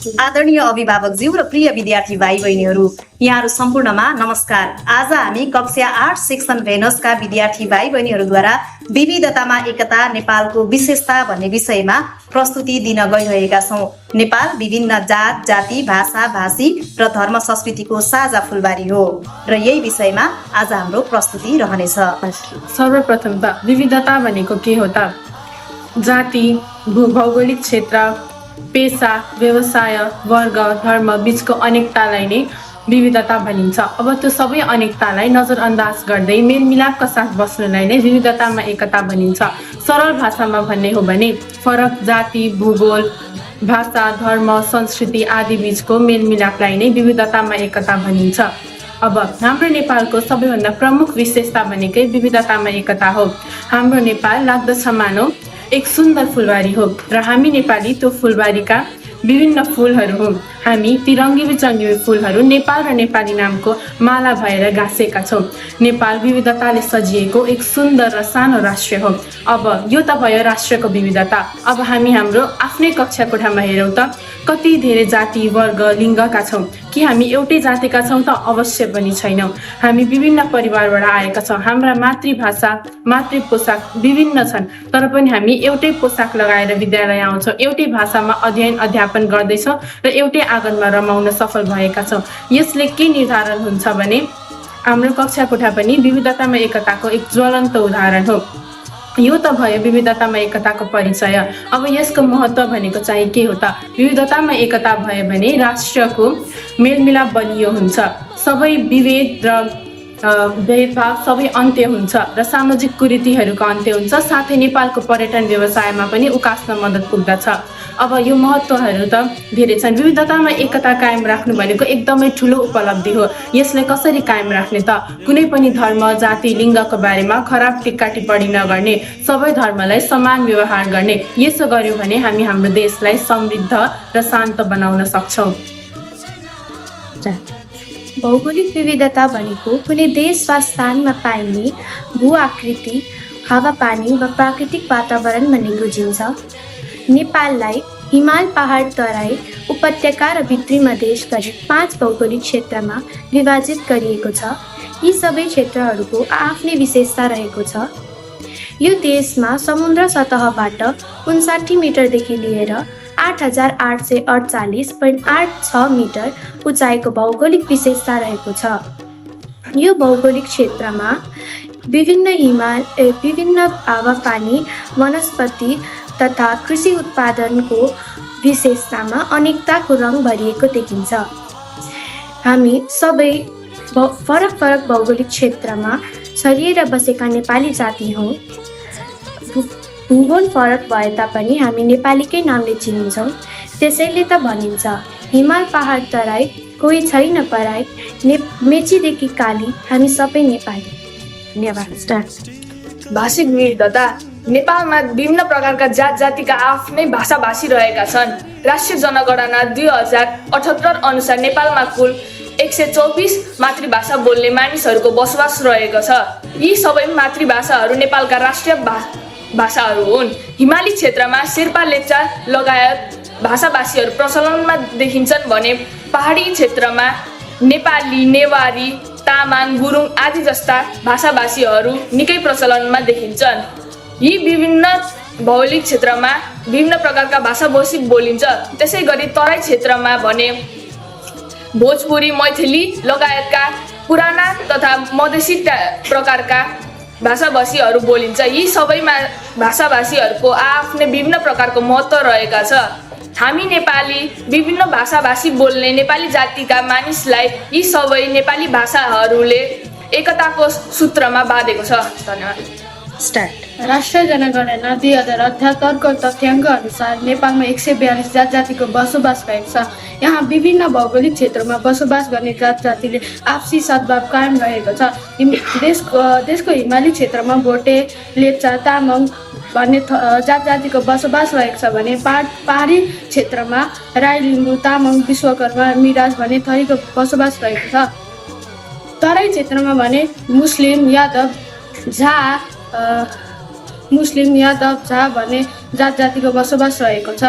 आदरणीय अभिभावकज्यू र प्रिय विद्यार्थी भाइ बहिनीहरू, यहाँहरू सम्पूर्णमा नमस्कार। आज हामी कक्षा 8 सेक्सन भेनसका विद्यार्थी भाइ बहिनीहरूद्वारा विविधतामा एकता नेपालको विशेषता भन्ने विषयमा प्रस्तुति दिन गइरहेका छौँ। नेपाल विभिन्न जात जाति भाषा भाषी र धर्म संस्कृतिको साझा फुलबारी हो र यही विषयमा आज हाम्रो प्रस्तुति रहनेछ। सर्वप्रथम त विविधता भनेको के हो त? जाति, भौगोलिक क्षेत्र, पेशा, व्यवसाय, वर्ग, धर्म बीचको अनेकतालाई नै विविधता भनिन्छ। अब त्यो सबै अनेकतालाई नजरअन्दाज गर्दै मेलमिलापका साथ बस्नुलाई नै विविधतामा एकता भनिन्छ। सरल भाषामा भन्ने हो भने फरक जाति, भूगोल, भाषा, धर्म, संस्कृति आदि बीचको मेलमिलापलाई नै विविधतामा एकता भनिन्छ। अब हाम्रो नेपालको सबैभन्दा प्रमुख विशेषता भनेकै विविधतामा एकता हो। हाम्रो नेपाल लाग्दछ मानौ एक सुन्दर फुलबारी हो र हामी नेपाली त्यो फुलबारीका विभिन्न फुलहरू हौँ। हामी तिरङ्गी बिचङ्गी फुलहरू नेपाल र नेपाली नामको माला भएर गाँसेका छौँ। नेपाल विविधताले सजिएको एक सुन्दर र सानो राष्ट्र हो। अब यो त भयो राष्ट्रको विविधता। अब हामी हाम्रो आफ्नै कक्षा कोठामा हेरौँ त कति धेरै जाति, वर्ग, लिङ्गका छौँ। कि हामी एउटै जातिका छौँ त? अवश्य पनि छैनौँ। हामी विभिन्न परिवारबाट आएका छौँ। हाम्रा मातृभाषा, मातृ पोसाक विभिन्न छन्, तर पनि हामी एउटै पोसाक लगाएर विद्यालय आउँछौँ, एउटै भाषामा अध्ययन अध्यापन गर्दैछौँ र एउटै आँगनमा रमाउन सफल भएका छौँ। यसले के निर्धारण हुन्छ भने हाम्रो कक्षा कोठा पनि विविधतामा एकताको एक ज्वलन्त उदाहरण हो। यो त भयो विविधतामा एकताको परिचय। अब यसको महत्त्व भनेको चाहिँ के हो त? विविधतामा एकता भयो भने राष्ट्रको मेलमिलाप बलियो हुन्छ, सबै विभेद र भेदभाव सबै अन्त्य हुन्छ र सामाजिक कुरीतिहरूको अन्त्य हुन्छ। साथै नेपालको पर्यटन व्यवसायमा पनि उकास्न मद्दत पुग्दछ। अब यो महत्त्वहरू त धेरै छन्। विविधतामा एकता कायम राख्नु भनेको एकदमै ठुलो उपलब्धि हो। यसले कसरी कायम राख्ने त? कुनै पनि धर्म, जाति, लिङ्गको बारेमा खराब टिक्का टिप्पणी नगर्ने, सबै धर्मलाई समान व्यवहार गर्ने। यसो गर्यौँ भने हामी हाम्रो देशलाई समृद्ध र शान्त बनाउन सक्छौँ। भौगोलिक विविधता भनेको कुनै देश वा स्थानमा पाइने भू आकृति, हावापानी वा प्राकृतिक वातावरण भन्ने बुझिन्छ। नेपाललाई हिमाल, पहाड, तराई, उपत्यका र भित्री मधेश गरी 5 भौगोलिक क्षेत्रमा विभाजित गरिएको छ। यी सबै क्षेत्रहरूको आफ्नै विशेषता रहेको छ। यो देशमा समुद्र सतहबाट 59 मिटरदेखि लिएर 8848.86 मिटर उचाइको भौगोलिक विशेषता रहेको छ। यो भौगोलिक क्षेत्रमा विभिन्न हावापानी, वनस्पति तथा कृषि उत्पादनको विशेषतामा अनेकताको रङ भरिएको देखिन्छ। हामी सबै फरक फरक भौगोलिक क्षेत्रमा छरिएर बसेका नेपाली जाति हौँ। भूगोल फरक भए तापनि हामी नेपालीकै नामले चिनिन्छौँ। त्यसैले त भनिन्छ हिमाल, पहाड, तराई कोही छैन पराई, मेचीदेखि काली हामी सबै नेपाली। धन्यवाद। भाषिक विविधता। नेपालमा विभिन्न प्रकारका जात जातिका आफ्नै भाषा भाषी रहेका छन्। राष्ट्रिय जनगणना 2078 अनुसार नेपालमा कुल 124 मातृभाषा बोल्ने मानिसहरूको बसोबास रहेको छ। यी सबै मातृभाषाहरू नेपालका राष्ट्रिय भाषाहरू हुन्। हिमाली क्षेत्रमा शेर्पा, लेप्चा लगायत भाषाभाषीहरू प्रचलनमा देखिन्छन् भने पहाडी क्षेत्रमा नेपाली, नेवारी, तामाङ, गुरुङ आदि जस्ता भाषाभाषीहरू निकै प्रचलनमा देखिन्छन्। यी विभिन्न भौगोलिक क्षेत्रमा विभिन्न प्रकारका भाषा बोलिन्छ। त्यसै गरी तराई क्षेत्रमा भने भोजपुरी, मैथिली लगायतका पुराना तथा मधेसी प्रकारका भाषाभाषीहरू बोलिन्छ। यी सबैमा भाषाभाषीहरूको आफ्नै विभिन्न प्रकारको महत्त्व रहेका छ। हामी नेपाली विभिन्न भाषाभाषी बोल्ने नेपाली जातिका मानिसलाई यी सबै नेपाली भाषाहरूले एकताको सूत्रमा बाँधेको छ। धन्यवाद। राष्ट्रिय जनगणना 2078को तथ्याङ्क अनुसार नेपालमा 142 जात जातिको बसोबास भएको छ। यहाँ विभिन्न भौगोलिक क्षेत्रमा बसोबास गर्ने जात जातिले आपसी सद्भाव कायम रहेको छ। देशको हिमाली क्षेत्रमा भोटे, लेप्चा, तामाङ भन्ने जात जातिको बसोबास रहेको छ भने पहाडी क्षेत्रमा राई, लिम्बू, तामाङ, विश्वकर्मा, मिराज भन्ने थरीको बसोबास रहेको छ। तराई क्षेत्रमा भने मुस्लिम, यादव, झा भन्ने जात जातिको बसोबास रहेको छ।